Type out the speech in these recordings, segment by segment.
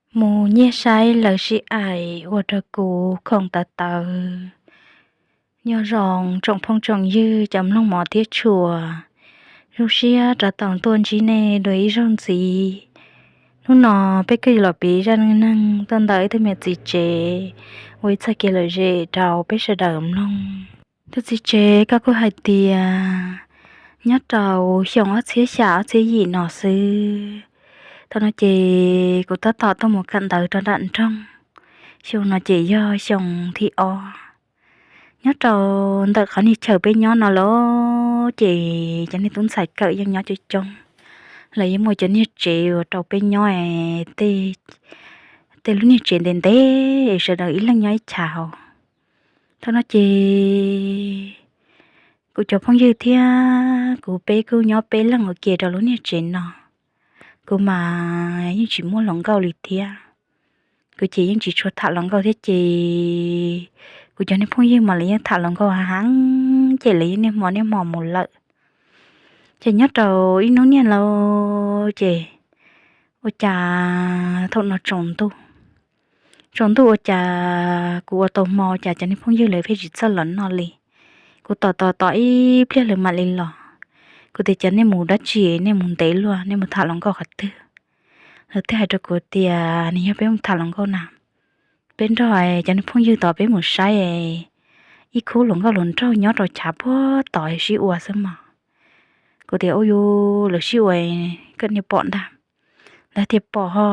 Mus nyiag saib lawv sib aim ua rau kuv khoom tawv tawv. Nyob zoo tsoom phooj tsoom ywg cov mloog mov thiab tshua, zoo siab rov tau tuaj ntsib nej dua ib zaug ntxiv. Hnub no peb kuj los piav zaj neej neeg tuaj ntawm ib tug me txiv tsev ua ib txoj kev lom zem rau peb sawv daws mloog. Tus txiv tsev ko kuj hais tias nyob rau xyoo ob txhiab xya ob txhiab yim no xwb, thaum no ces kuv tab tom tuaj mus kawm ntawv rau nram nroog. Xyoo no ces yog xyoo thib ob. Nyob rau ntawm qhov niag chaw peb nyob no los ces cov niag tub ntxhais kawm yeej nyob coob coob, lawv yeej muaj cov niag tsev ua rau peb nyob, tej lub niag tsev ntev ntev, sawv daws ib leeg nyob ib chav. Thaum no ces kuv cov phooj ywg thiab kuv peb kuj nyob peb leeg ua ke rau lub niag tsev no. Kuv mas yeej tsis muaj hluas nkauj li thiab. Kuv ces yeej tsis tshua tham hluas nkauj thiab ces kuv cov niag phooj ywg mas lawv yeej tham hluas nkauj heev ces lawv yeej niaj hmo niaj hmo mus lawm. Ces nyob rau ib hnub niaj lauj ces ua cas thaum no tsaus ntuj, tsaus ntuj ua cas kuv ua tau hmo ua cas cov niag phooj ywg lawv pheej tsis txawj los noj li. Kuv tos tos tos ib pliag lawv mam li los. Kuv tias cov nej mus dab tsi, nej mus ntev luaj, nej mus tham hluas nkauj qhov twg? Lawv thiaj hais rau kuv tias nws yog peb mus tham hluas nkauj na, peb nrog cov niag phooj ywg tod peb mus saib ib khub hluas nkauj hluas nraug nyob rau chav puag tod sib ua xwb mog. Kuv tias ua yuav lawv sib ua koj niag pom ntag. Lawv tias pom ho,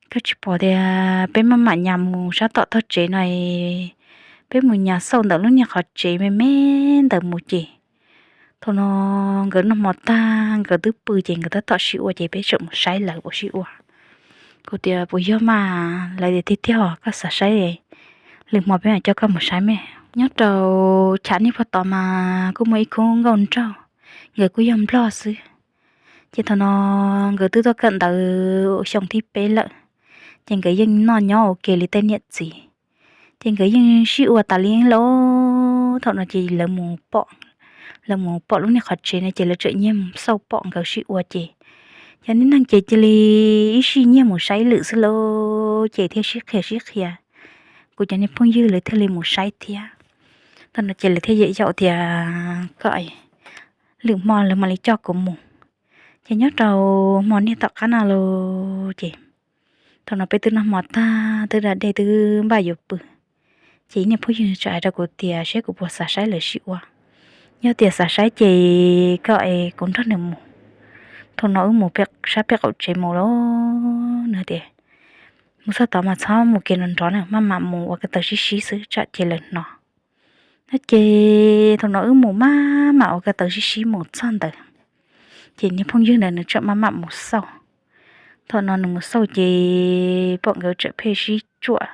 koj tsis pom tias peb maj mam nyas mus sab tom tog tsev no, peb mus nyas xauj ntawm lub niag qhov tsev me me ntawd mus ces. Thaum no nkawd noj hmo tag nkawd twb pw ces nkawd tab tom sib ua ces peb tseem mus saib lawv ua sib ua. Kuv tias puas yog mas? Lawv tias tiag tiag, koj xav saib, lwm hmo peb mam coj koj mus saib me. Nyob rau chav niag puag tod mas kuj muaj ib khub nkauj nraug, nkawd kuj yog nplog xwb. Ces thaum no nkawd twb tuaj kawm ntawv xyoo thib peb lawm, ces nkawd yeej noj nyob ua ke li tej niam txiv. Ces nkawd yeej sib ua tas li lauj. Thaum no ces lawv mus pom, lawv mus pom lub niag qhov tsev no ces lawv tseem nyiag mus xauj pom nkawd sib ua ces, yog niag neeg ces cia li ib sij nyiag mus saib lwm xwb lauj, ces thiaj sib qhia sib qhia. Kuv cov niag phooj ywg lawv thiaj li mus saib thiab. Thaum no ces lawv thiaj yaum tias koj, lwm hmo lawv mam li coj kuv mus. Ces nyob rau hmo niag tom qab no lauj ces, thaum no peb twb noj hmo tag twb da dej twb npaj yuav pw, ces ib niag phooj ywg txawm hais rau kuv tias saib kuv puas xav saib lawv sib ua. Yog tias xav saib ces koj es kuv nrog nws mus. Thaum no wb mus sab peb qaum tsev mus lauj, nws tias mus txog tod mas txhob mus kev nrov nrov na, maj mam mus ua ko taw sib sib xwb tsam ces lawv hnov. No ces thaum no wb mus maj mam ua ko taw sib sib mus txog ntawd, ces niag phooj ywg ntawd nws tseem maj mam mus xauj. Thaum no nws mus xauj ces pom nkawd tseem pheej sib tsuam,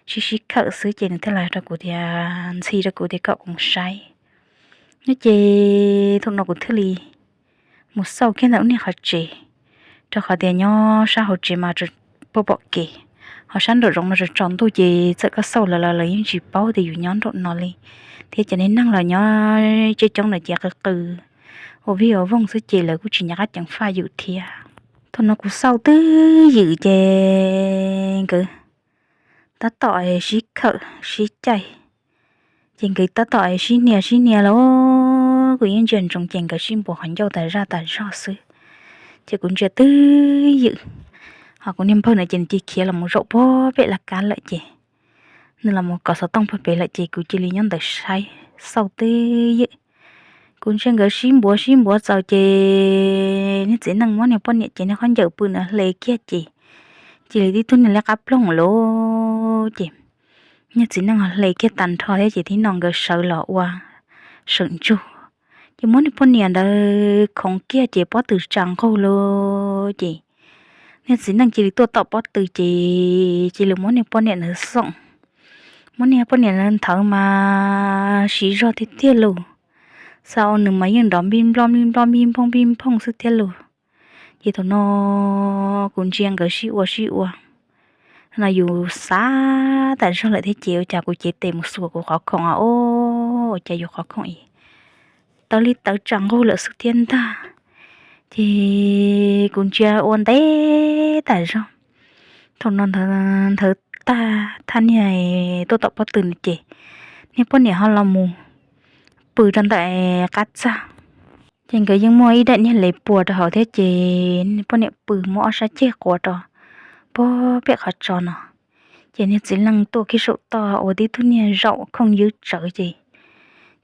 sib sib khawm xwb ces nws thiaj li hais rau kuv tias, ntxhi rau kuv tias kom kuv mus saib. No ces thaum no kuv thiaj li mus xauj kiag ntawm lub niag qhov tsev, rau qhov tias nyob sab hauv tsev mas pom pom kev, ho sab nraum zoov no tsaus ntuj ces txawm koj xauj lawv los lawv yeej tsis paub tias yus nyob nraum no li, thiab cov niag neeg los nyob coob coob ntawd ces qw qw ua vij ua voog xwb ces lawv kuj tsis nco qab ceev faj yus thiab. Thaum no kuv xauj twb ywm ces nkawd tab tom sib khawm sib caij, ces nkawd tab tom sib hnia sib hnia los kuv yeej ntsia ntsoov ces nkawd sib npuav qhov ncauj tas zaj tas zog xwb. Ces kuv ntsia twb ywm, ho kuv niag npawg na ces nws cia khiav los mus zaum puag pem laj kab lawm ces, nws los mus kov xov tooj puag pem lawm ces kuv cia li nyob ntawd saib xauj twb ywm. Kuv ntsia nkawd sib npuav sib npuav txaus ces niag txiv neej muab niag poj niam cev niag khaub ncaws pw nws hle kiag ces, cia li tib tug niag liab qab ploog lawm ces, niag txiv neej hle kiag tag nrho thiab ces tib no nkawd sawv los ua sawm ntsug, ces muab niag poj niam ntawd khoov kiag ces pob tw tsa nqug lawm ces, niag txiv neej cia li tuaj tom pob tw ces cia li muab niag poj niam ntawd xoom, muab niag poj niam ntawd nthawv mas siv zog tiag tiag lawm, xav ua nws mas yeej nrov npij nploj npij nploj npij nphooj npij nphooj xwb thiab lawm. Ces thaum no kuv ntsia nkawd sib ua sib ua no yus xav tas zog lawm thiab ces ua cas kuv cev tes mus xuas kuv qhov khoom os, ua cas yus qhov khoom tawv li tawv tsa nqug lawm xwb thiab ntag. Ces kuv ntsia ua ntev tas zog, Thaum no nthawv tag thaj niag tuaj tom pob tw no ces niag poj niam ho los mus pw rau ntawm qab txaj. Ces nkawd yeej muaj ib daim niag lev puas rau hauv thiab ces niag poj niam pw muab ob sab ceg quav rau pem qhov tso no. Ces niag txiv neej tuaj kiag saum toj ua tib tug niag zaum khooj ywb tsawv ces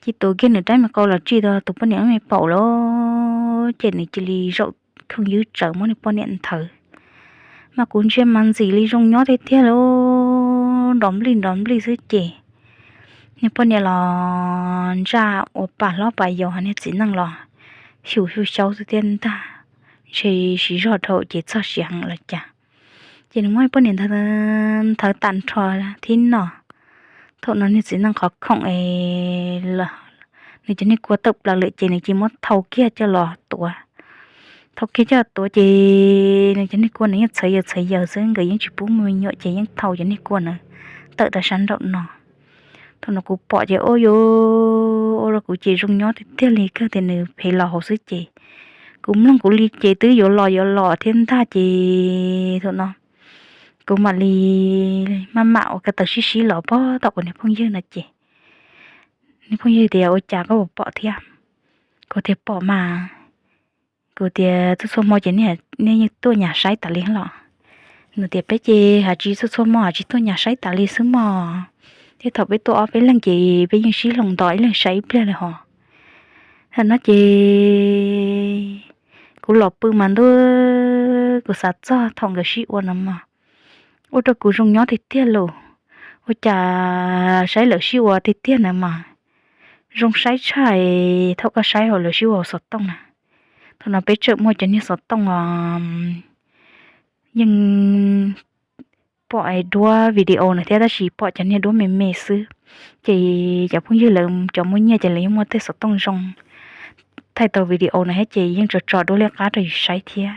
cia tuav kiag nws rab me qau los tsij rau tus poj niam me paum lawm ces nws cia li zaum khooj ywb tsawv muab niag poj niam nthawv. Mas kuv ntsia mas ntxim li zoo nyob tiag tiag li, nrov nplij nrov nplij xwb ces niag poj niam los ntsaj ua pa hlob pa yau, niag txiv neej los xyum xyum xyaub xwb thiab ntag, ntshe siv zog dhau ces txog siav heev los cas. Ces nws muab poj niam nthawv tag nrho thib no. Thaum no niag txiv neej qhov khoom es nws cov niag kua tawm plaws lawm ces nws cia muab thau kiag coj los tuav. Thau kiag coj los tuav ces nws cov niag kua nws yeej txhawv yaws txhawv yaws xwb, nkawd yeej tsis pub me nyuam ces yeej thau cov niag kua nws tawm rau sab nraum no. Thaum no kuv pom ces ua yuav ua rau kuv ces zoo nyob tiag tiag li, kawg tias nws phem los hauv xwb ces kuv mloog kuv li ces twb yuav los yuav los thiab ntag ces thaum no kuv mam li maj mam ua ka taws sib sib los pog tom kuv niag phooj ywg no ces niag phooj ywg tias ua cas koj puas pom thiab? Kuv tias pom mas. Kuv tias txhua txhua hmo ces nej yeej tuaj nyas saib tas li los? Nws tias peb ces hais tsis txhua txhua hmo hais tsis tuaj nyas saib tas li xwb mog, thiab thaum peb tuaj ob peb leeg ces peb yeej sib hloov nto ib leeg saib ib pliag li hos. Thaum no ces kuv los pw mas ntuj, kuv xav txog thaum nkawd sib ua no mas ua rau kuv zoo nyob tiag tiag lauj. Ua cas saib lawv sib ua tiag tiag na mas zoo saib tshaj thaum koj saib hauv lawv sib ua hauv xov tooj na. Thaum no peb tseem muaj cov niag xov tooj os, yeej pom duab video na thiab tab sis pom cov niag duab me me xwb. Ces cov phooj ywg lawv cov muaj nyiaj ces lawv yeej muaj tej xov tooj zoo thaij tau video na thiab ces yeej tso tso duab liab qab rau yus saib thiab.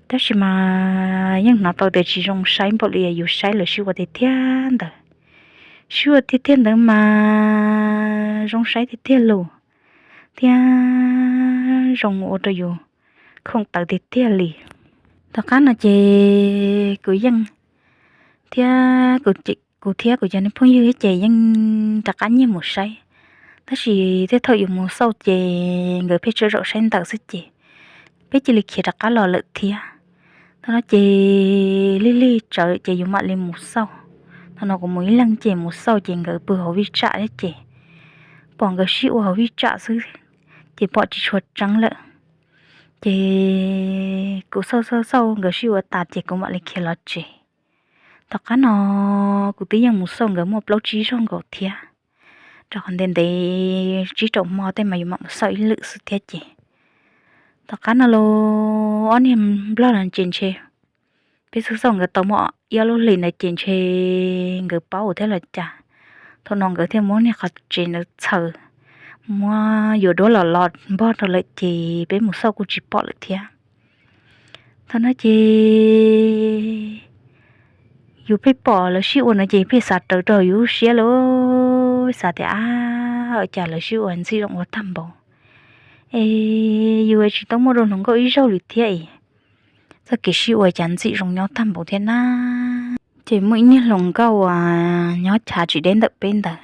Tab sis mas yeej hnov tau tias tsis zoo saib npaum li yus saib lawv sib ua tiag tiag ntawd. Sib ua tiag tiag ntawd mas zoo saib tiag tiag lauj, thiab zoo ua rau yus khoom tawv tiag tiag li. Tom qab no ces kuv yeej thiab kuv thiab kuv cov niag phooj ywg ces yeej rov qab nyiag mus saib, tab sis tej thaum yus mus xauj ces nkawd pheej tsuas zaum saib ntawm xwb ces peb cia li khiav rov qab los lawm thiab. Thaum no ces lig lig tsawv ces yus mam li mus xauj. Thaum no kuv mus ib leeg ces mus xauj ces nkawd pw hauv vij tsam thiab ces pom nkawd sib ua hauv vij tsam xwb, ces pom tsis tshua tseeb lawm. Ces kuv xauj xauj xauj nkawd sib ua tas ces kuv mam li khiav los tsev. Tom qab no kuv twb yeej mus xauj nkawd muaj plaub tsib zaug nkaus thiab, rau qhov ntev ntev tsib rau hmo tej mas yus mam mus xauj ib lwm xwb thiab ces. Tom qab no los ob niag nplog los ces ntshe peb xauj xauj nkawd tau muaj ib ob lub hlis ntawd ces ntshe nkawd paub thiab los cas. Thaum no nkawd thiaj muab niag qhov tsev ntawd txhaws, muab yuav duab los los npog rau lawm ces peb mus xauj kuj tsis pom lawm thiab. Thaum no ces yus pheej pom lawv sib ua no ces pheej xav rawv rau yus lub siab lawm, xav tias ab, cas lawv sib ua ntxim zoo ua tag npaum, es yus tsis tau muaj dua hluas nkauj ib zaug li thiab es txoj kev sib ua cas ntxim zoo nyob tag npaum thiab na. Ces muaj ib niag hluas nkauj uas nyob chav tsis deb ntawm peb ntawd.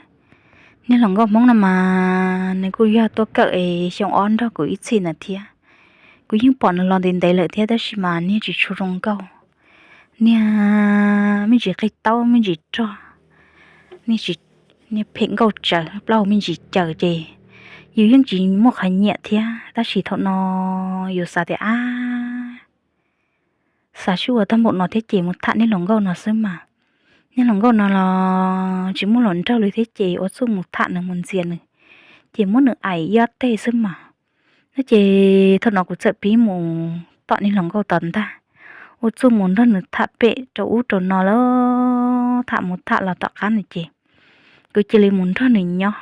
Niag hluas nkauj Hmoob no mas nws kuj yog tuaj kawm es xyoo ob nrog kuv ib txhij ntawd thiab. Kuv yeej pom nws los ntev ntev lawm thiab tab sis mas niag tsis tshua zoo nkauj, niag me ntsis qig taub me ntsis rog, niag phem nkauj tsawv plaub hau me ntsis caws ces yus yeej tsis muaj qhov nyiam thiab tab sis thaum no yus xav tias ab, xav sib ua tag npaum no thiab ces mus tham niag hluas nkauj no xwb mas. Niag hluas nkauj no los tsis muaj hluas nraug li thiab ces ua txuj mus tham nws mus ntxias nws, ces muab nws aim ib ob teg xwb mas. No ces thaum no kuv txawm pib mus tom niag hluas nkauj tom ntag, ua txuj mus nrog nws tham pem rau ub rau no lawm, tham mus tham los tom qab no ces kuv cia li mus nrog nws nyob.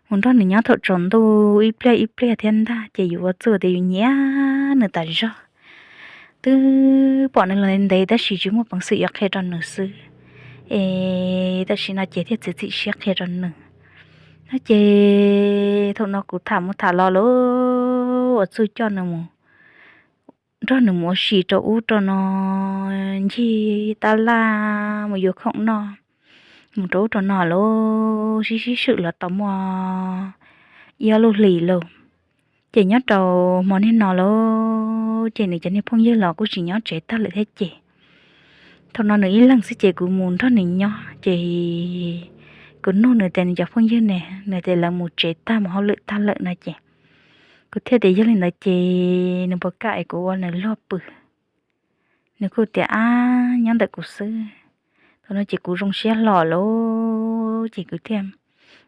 Mus nrog nws nyob thaum tsaus ntuj ib pliag ib pliag thiab ntag ces yus ua txuj tias yus nyiam nws tas zog. Twb pom nws los ntev tab sis tsis muaj peev xwm yuav qhia rau nws xwb, es tam sim no ces thiaj txiav txim siab qhia rau nws. No ces thaum no kuv tham mus tham los lawm, ua txuj coj nws mus, nrog nws mus ua si rau ub rau no, cig tab laj mus yuav khoom noj mus rau ub rau no lawm, sib sib swm los tau muaj ib ob lub hlis lawm. Ces nyob rau hmo niag no lawm ces nws cov niag phooj ywg los kuj tsis nyob tsev tag lawm thiab ces thaum no nws ib leeg xwb ces kuv mus nrog nws nyob ces kuv nug nws tias nws cov phooj ywg ne, nws tias lawv mus tsev tag mus hauj lwm tag lawm no ces kuv thiaj tias yog li ntawd ces nws puas kam es kuv ua nws luag pw. Nws kuj tias ab nyob ntawm kuv xwb. Thaum no ces kuv zoo siab hlo lawm ces kuv thiaj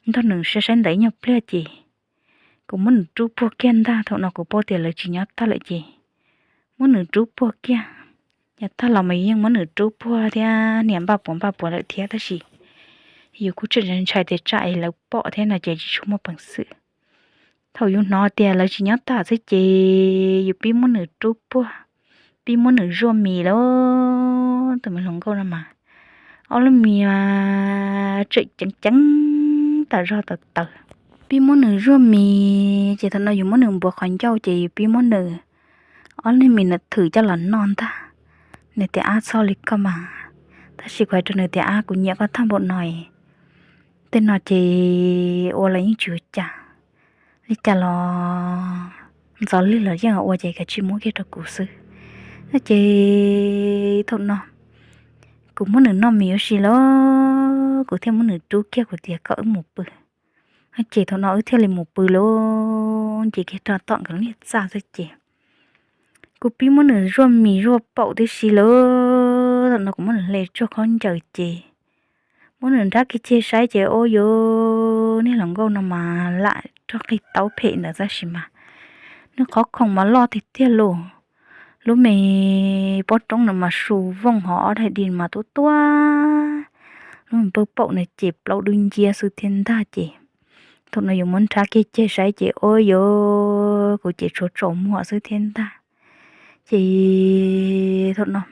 nrog nws saib saib ntawd ib nyuag pliag ces kuv muab nws rub puag kiag ntag. Thaum no kuv paub tias lawv tsis nyob tag lawm ces muab nws rub puag kiag. Yav tag los mas yus yeej muab nws rub puag thiab niam npaj puas npaj puas lawm thiab tab sis yus kuj tseem ntshai tias tsam es lawv pom thiab no ces tsis tshua muaj peev xwm. Thaum yus hnov tias lawv tsis nyob tag xwb ces yus pib muab nws rub puag, pib muab nws zuaj mis lawm. Tus me hluas nkauj no mas ob lub mis mas tseem ceev ceev tas zog tawv tawv. Pib muab nws zuaj mis ces thaum no yus muab nws npuav qhov ncauj ces yus pib muab nws ob lub mis nws thwm coj los noj ntag. Nws tias ab txhob li koj mas, tab sis kuv hais rau nws tias ab kuv nyiam koj tag npaum no, tej no ces ua los yeej tsis ua cas, li cas los ntxov lwg los yeej ua ces kav tsij muab kiag rau kuv xwb. No ces thaum no kuv muab nws noj mis ua si lawm kuv thiaj muab nws rub kiag kuv tias koj wb mus pw. No ces thaum no wb thiaj li mus pw lawm ces kiag rau tom nkawd niag txaj xwb ces kuv pib muab nws zuaj mis zuaj paum tib si lawm. Thaum no kuv muab nws hle tsuag khaub ncaws ces muab nws nrab kiag ceg saib ces ua yus niag hluas nkauj no mas lam rog qig taub phem ntawd tab sis mas nws qhov khoom mas loj tiag tiag lauj. Lub me pob roob no mas su vooj ho ob daim di mas tuab tuab, lub me pawg paum no ces plaub dub nciab xwb thiab ntag ces thaum no yus muab nrab kiag ceg saib ces ua yus kuv ces tshuav tsaus muag xwb thiab ntag. Ces thaum no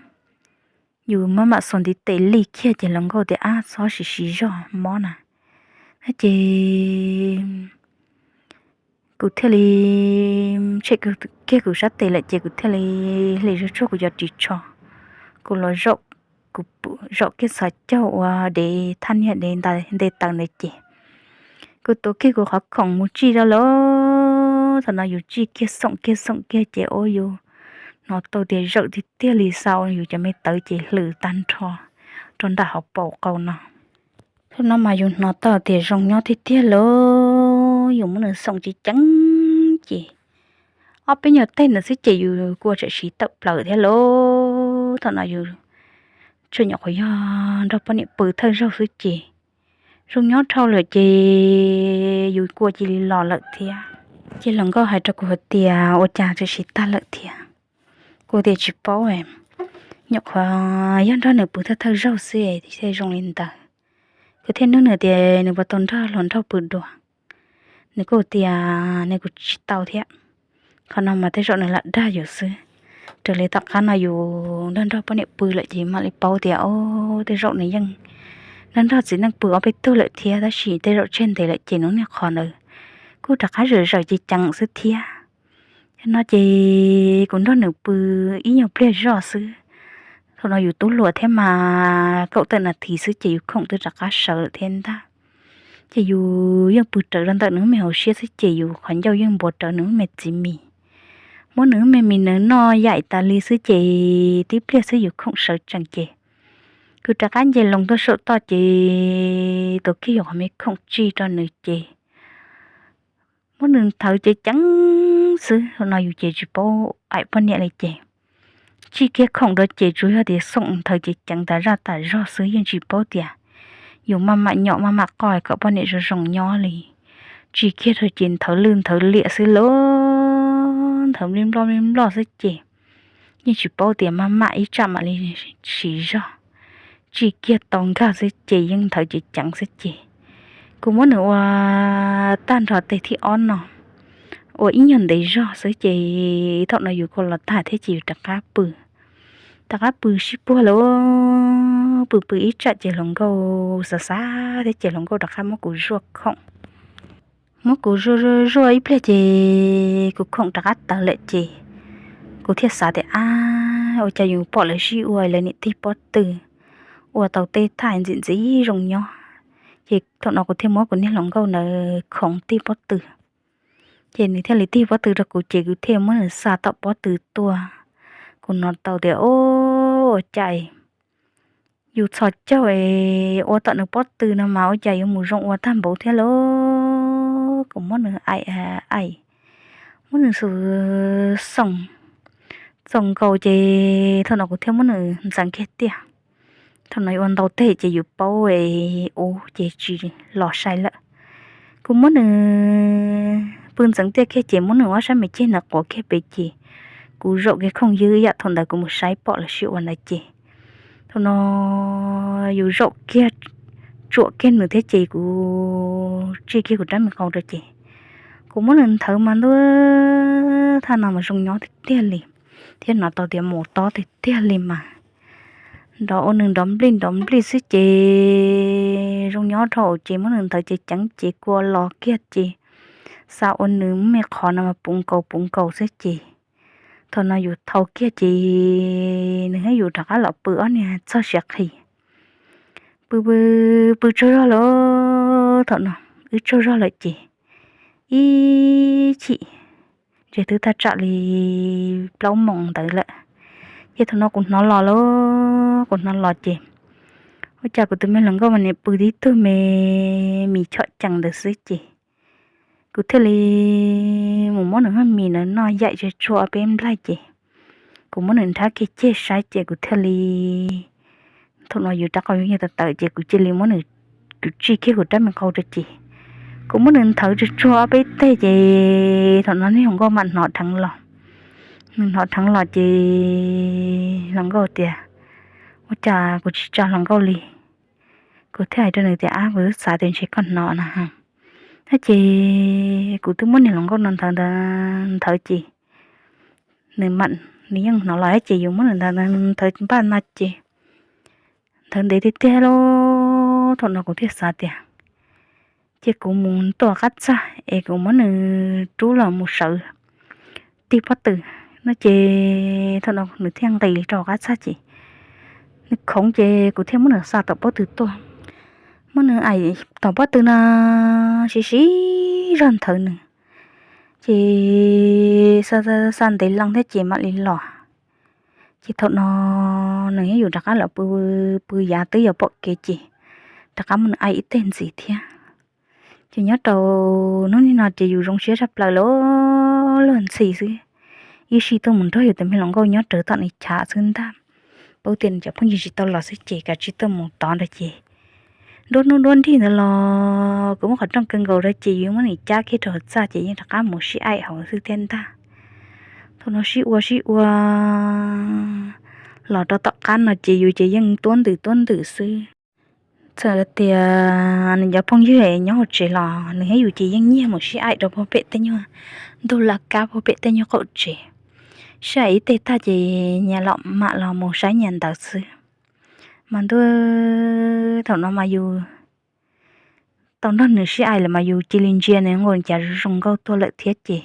yus maj mam xuas ntiv tes lij kiag ces hluas nkauj tias ab txhob siv siv zog mob na. No ces kuv thiaj li tshem kiag kuv sab tes lawm ces kuv thiaj li hle zog tsuag kuv cov ris tsho, kuv los zaum, kuv zaum kiag txhos caug ua dev thaj niag dev nte taws ntawd ces kuv tuav kiag kuv qhov khoom mus tsij rau lawm. Thaum no yus tsij kiag xoom kiag xoom kiag ces ua yus hnov tau tias zawm tiag tiag li xaus yus cov me tawv ces hlwm tag nrho rau nram hauv paus qau no. Thaum no mas yus hnov tau tias zoo nyob tiag tiag lawm, yus muab nws xoom ceev ceev ces ob peb nyuag teg ntawd xwb ces yus kua tsam siv tawm plaws thiab lawm. Thaum no yus tseem nyuam qhuav yog nrog poj niam pw thawj zaug xwb ces zoo nyob dhau lawm ces yus kua cia li los lawm thiab. Ces hluas nkauj hais rau kuv hais tias ua cas tseem siv tag lawm thiab? Kuv tias tsis paub, nyuam qhuav yog nrog nws pw thawj thawj zaug xwb thiaj zoo li ntawd. Kuv thiaj nug nws tias nws puas tau nrog hluas nraug pw dua. Nws kuj tias nws kuj tsis tau thiab. Qhov no mas tej zaum nws lam dag yus xwb. Raws li tom qab no yus nrog nrog poj niam pw lawm ces mam li paub tias o, tej zaum nws yeej nrog nrog txiv neej pw ob peb tug lawm thiab tab sis tej zaum tseg ntev lawm ces nws niag qhov ntawd kuj rov qab zawm zawm ceev ceev xwb thiab. No ces kuv nrog nws pw ib nyuag pliag zoj xwb. Thaum no yus tub hluas thiab mas kaum tawm nas this xwb ces yus khoom twb rov qab sawv lawm thiab ntag. Ces yus yeej pw rawv rau ntawm nws me hauv siab xwb ces yus qhov ncauj yeej npuav rawv nws me txiv mis, muab nws me mis nws noj yaim tas li xwb ces tib pliag xwb yus khoom sawv tsees ces kuv rov qab nce loo tuaj saum toj ces tuav kiag yus qhov me khoom tsij rau nws ces muab nws nthawv ceev ceev xwb. Thaum no yus ces tsis paub aim poj niam li ces tsij kiag khoom rau ces tsuas yog tias xoom nthawv ceev ceev tas zaj tas zog xwb yeej tsis paub tias yus maj mam nyom maj mam qoj kom poj niam zoo zoo nyob li. Tsij kiag rau ces nthawv lwj nthawv liam xwb lauj, nthawv nplij nploj nplij nploj xwb ces yeej tsis paub tias maj mam ib tsam mam li siv zog. Tsij kiag tau nkag xwb ces yeej nthawv ceev ceev xwb ces kuv muab nws ua tag nrho teg thib ob no ua ib nyuag ntev zog xwb ces thaum no yus kuj los tag thiab ces yus rov qab pw. Rov qab pw sib puag lawm, pw pw ib tsam ces hluas nkauj xav xav thiab ces hluas nkauj rov qab muab kuv zuaj khoom. Muab kuv zuaj zuaj zuaj ib pliag ces kuv khoom rov qab tawv lawm ces Kuv thiaj xav tias, ab, ua cas yus pom lawv sib ua lawv niam tig pob tw ua tau tej thaj ntxim ntxim zoo nyob. Ces thaum no kuv thiaj muab kuv niag hluas nkauj ntawd khoov tig pob tw, ces nws thiaj li tig pob tw rau kuv ces kuv thiaj muab nws xa tom pob tw tuaj. Kuv hnov tau tias, o, ua cas yus txhos caug es ua tom nws pob tw no mas ua cas yuav mus zoo ua tag npaum thiab lauj. Kuv muab nws aim, aim, muab nws xum xoom, xoom nkaus ces thaum no kuv thiaj muab nws ntxeev kiag tiaj. Thaum no yuav ua ntau teg ces yus paub ua ces tsis los sai lawm. Kuv muab nws pw ntxeev tiaj kiag ces muab nws ob sab me ceg ntawd quav kiag pem ces kuv zaum kiag khooj ywg ib yam thaum ntawd kuv mus saib pom lawv sib ua ntawd ces thaum no yus zaum kiag tsuam kiag nws thiab ces kuv tsij kiag kuv rab me qau rau ces kuv muab nws nthawv mas ntuj, thaj no mas zoo nyob tiag tiag li, thiab hnov tau tias mus tob tiag tiag li mas nrov ua nws nrov nplij nrov nplij xwb ces zoo nyob dhau ces muab nws nthawv ces ceev ces kua los kiag ces xa ua nws me qhov no mas puv nkaus puv nkaus xwb ces thaum no yus thau kiag ces nws thiab yus rov qab los pw ob niag txog siav qhi, pw pw, pw tsaug zog lawm. Thaum no wb tsaug zog lawm ces ib chim, ntshe twb thaj tsam li plaub moos ntawd lawm. Ces thaum no kuv hnov los lauj, kuv hnov los ces ua cas kuv tus me hluas nkauj mas nim pw tib tug me mis chom cees ntawd xwb ces kuv thiaj li mus muab nws haj mis ntawd noj yaim tsuag tsuag ob peb nplaig ces kuv muab nws nrhab kiag ceg saib ces kuv thiaj li, thaum no yus rab qau yog tawv tawv ces kuv cia li muab nws, kuv tsij kiag kuv rab me qau rau ces kuv muab nws nthawv tsuag tsuag ob peb teg ces thaum no niag hluas nkauj mam hnov dheev los. Nws hnov dheev los ces hluas nkauj tias, ua cas kuv tsis tsa hluas nkauj li? Kuv thiaj hais rau nws tias, ab, kuv twb xav tias ntshe koj hnov no. Thiab ces kuv twb muab niag hluas nkauj no nthawv nthawv nthawv ces nws mam, nws yeej hnov los thiab ces yus muab nws nthawv nthawv npaj no ces nthawv ntev tiag tiag lauj. Thaum no kuv thiaj xav tias ces kuv mus tuaj qab txaj es kuv muab nws rub los mus sawv tig pob tw no ces thaum no nws thiaj nqis rau qab txaj ces nws khoov ces kuv thiaj muab nws xa tom pob tw tuaj. Muab nws aim tom pob tw no siv siv zog nthawv nws ces xa xa ntev loo thiab ces mam li los. Ces thaum no nws thiab yus rov qab los pw, pw yav twb yuav pom kev ces rov qab muab nws aim ib teg ntxiv thiab. Ces nyob rau hnub niaj no ces yus zoo siab tshaj plaws lauj, luag ntxhi xwb, ib sij tuaj mus nrog yus tus me hluas nkauj nyob rawv tom nws chav xwb ntag. Paub tias nws cov phooj ywg tsis tau los xwb ces kav tsij tuaj mus tod ntag ces nruab hnub nruab nrig ntawd los kuv muab qhov rooj kaw nkaus rau ces yus muab nws cab kiag rau hauv txaj ces yeej rov qab mus sib aim hauv xwb thiab ntag. Thaum no sib ua sib ua los rau tom qab no ces yus ces yeej tuab ntwm tuab ntwm xwb. Txawm tias nws cov phooj ywg nyob hauv tsev los nws thiab yus ces yeej nyiag mus sib aim rau puag pem tej nyuag ntug laj kab puag pem tej nyuag qaum tsev, sib aim ib teg tag ces nyias los mam los mus saib nyias ntawd xwb. Mas ntuj, thaum no mas yus tau nrog nws sib aim lawm mas yus cia li ntsia nws nkaus cas zoo nkauj tuaj lawm thiab ces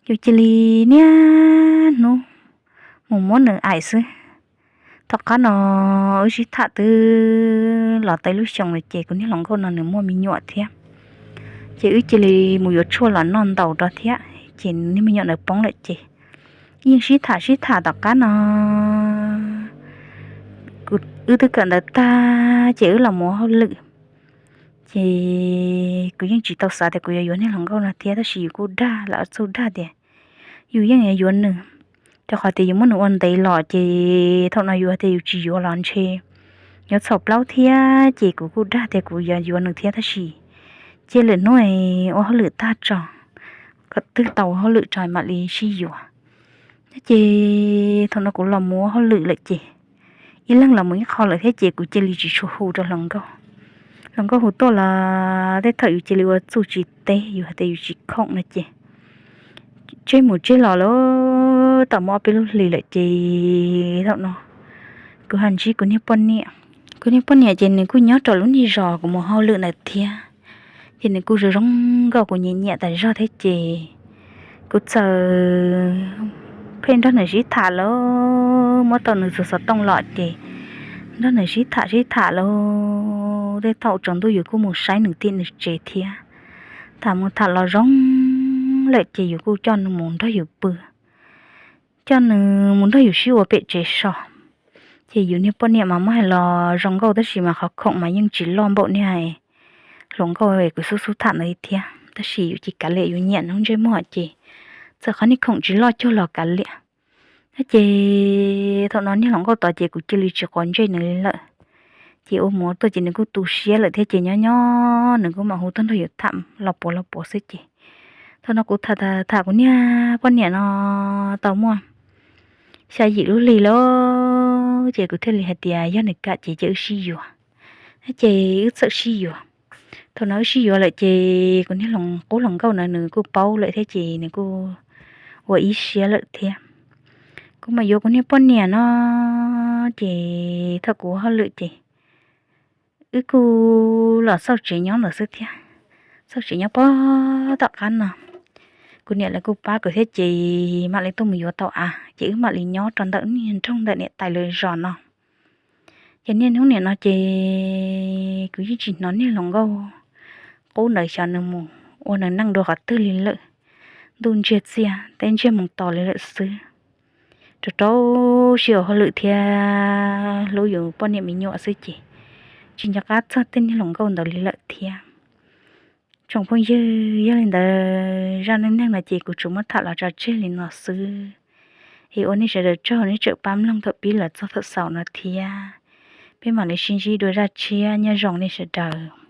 yus cia li niaj hnub mus muab nws aim xwb. Tom qab no wb sib tham twb los tau lub xyoo lawm ces kuv niag hluas nkauj no nws muaj me nyuam thiab, ces wb cia li mus yuav tshuaj los noj ntaus rau thiab ces niag me nyuam ntawd poob lawm ces yeej sib tham sib tham tom qab no wb twb kawm ntawv tag ces wb los mus ua hauj lwm. Ces kuv yeej tsis tau xav tias kuv yuav yuav niag hluas nkauj no thiab tab sis yus kuj dag, lam txuj dag tias yus yeej yuav yuav nws, rau qhov tias yus muab nws ua ntev los ces thaum no yus tias yus tsis yuav los ntshe yuav txhaum plaub thiab ces kuv kuj dag tias kuv yuav yuav nws thiab tab sis cia lwm hnub ua hauj lwm tag tso, kom twb tau ua hauj lwm tso mam li sib yuav. Ces thaum no kuv los mus ua hauj lwm lawm ces ib leeg los mus ib qho lawm thiab ces kuv cia li tsis tshua hu rau hluas nkauj. Hluas nkauj hu tuaj los tej thaum yus cia li ua txuj tsis teb, yus hais tias yus tsis khoom no ces tseg mus tseg los lawm tau muaj ob peb lub hlis lawm ces thaum no kuv ho ntsib kuv niag poj niam. Kuv niag poj niam ces nws kuj nyob rau lub niag zos kuv mus hauj lwm ntawd thiab, ces nws kuj zoo zoo nkauj kuv nyiam nyiam tas zog thiab ces kuv txawm pheej nrog nws sib tham lawm, muab tau nws txug xov tooj los ces nrog nws sib tham sib tham lawm tej thaum tsaus ntuj yus kuj mus saib nws tim nws tsev thiab. Tham mus tham los zoo lawm ces yus kuj coj nws mus nrog yus pw, coj nws mus nrog yus sib ua pem tsev so. Ces yus niag poj niam mas muab hais los zoo nkauj tab sis mas qhov khoom mas yeej tsis loj npaum niag hluas nkauj kuv xub xub tham ntawd thiab, tab sis yus ces kav liam, yus nyiam nws ntsej muag ces txawm qhov niag khoom tsis loj cuag los kav liam. Ces thaum no niag hluas nkauj tod ces kuv cia li tsis quav ntsej nws li lawm. Ces ua mus ua tuaj ces nws kuj tu siab lawm thiab ces nyob nyob nws kuj mam hu tuaj nrog yus tham los puav los puav xwb ces thaum no kuv tham tham kuv niag poj niam no tau muaj xya yim lub hli lawm ces kuv thiaj li hais tias yog nws kam ces cia wb sib yuav. Ces wb txawm sib yuav. Thaum no wb sib yuav lawm ces kuv niag qub hluas nkauj na nws kuj paub lawm thiab ces nws kuj ua ib siab lawm thiab. Kuv mam yuav kuv niag poj niam no ces thaum kuv ua hauj lwm ces wb kuj los xauj tsev nyob ntawd xwb thiab. Xauj tsev nyob puag tom qab no, kuv niam lawv kuj pab kuv thiab ces mam li tuaj mus yuav tau av ces wb mam li nyob rau ntawm niag nroog ntawm niam tais lawv zos no. Ces niaj hnub nim no ces kuv yeej tsis hnov niag hluas nkauj qub ntawd xyov nws mus ua nws neej dua qhov twg li lawm. Ntuj ntsiag txiag teb ntsiag moo tos li lawm xwb. Rau rau siab ua hauj lwm thiab hlub yus poj niam me nyuam xwb ces tsis nco qab txog tej niag hluas nkauj ntawd li lawm thiab. Tsoom phooj ywg, yog li ntawd zaj neej neeg no ces kuv tsuas muab tham los tso tseg li no xwb. Es ua nej sawv daws tsaug nej tseem pab mloog thaum pib los txog thaum xaus no thiab. Peb mam li sib ntsib dua zaj tshiab, nyob zoo nej sawv daws.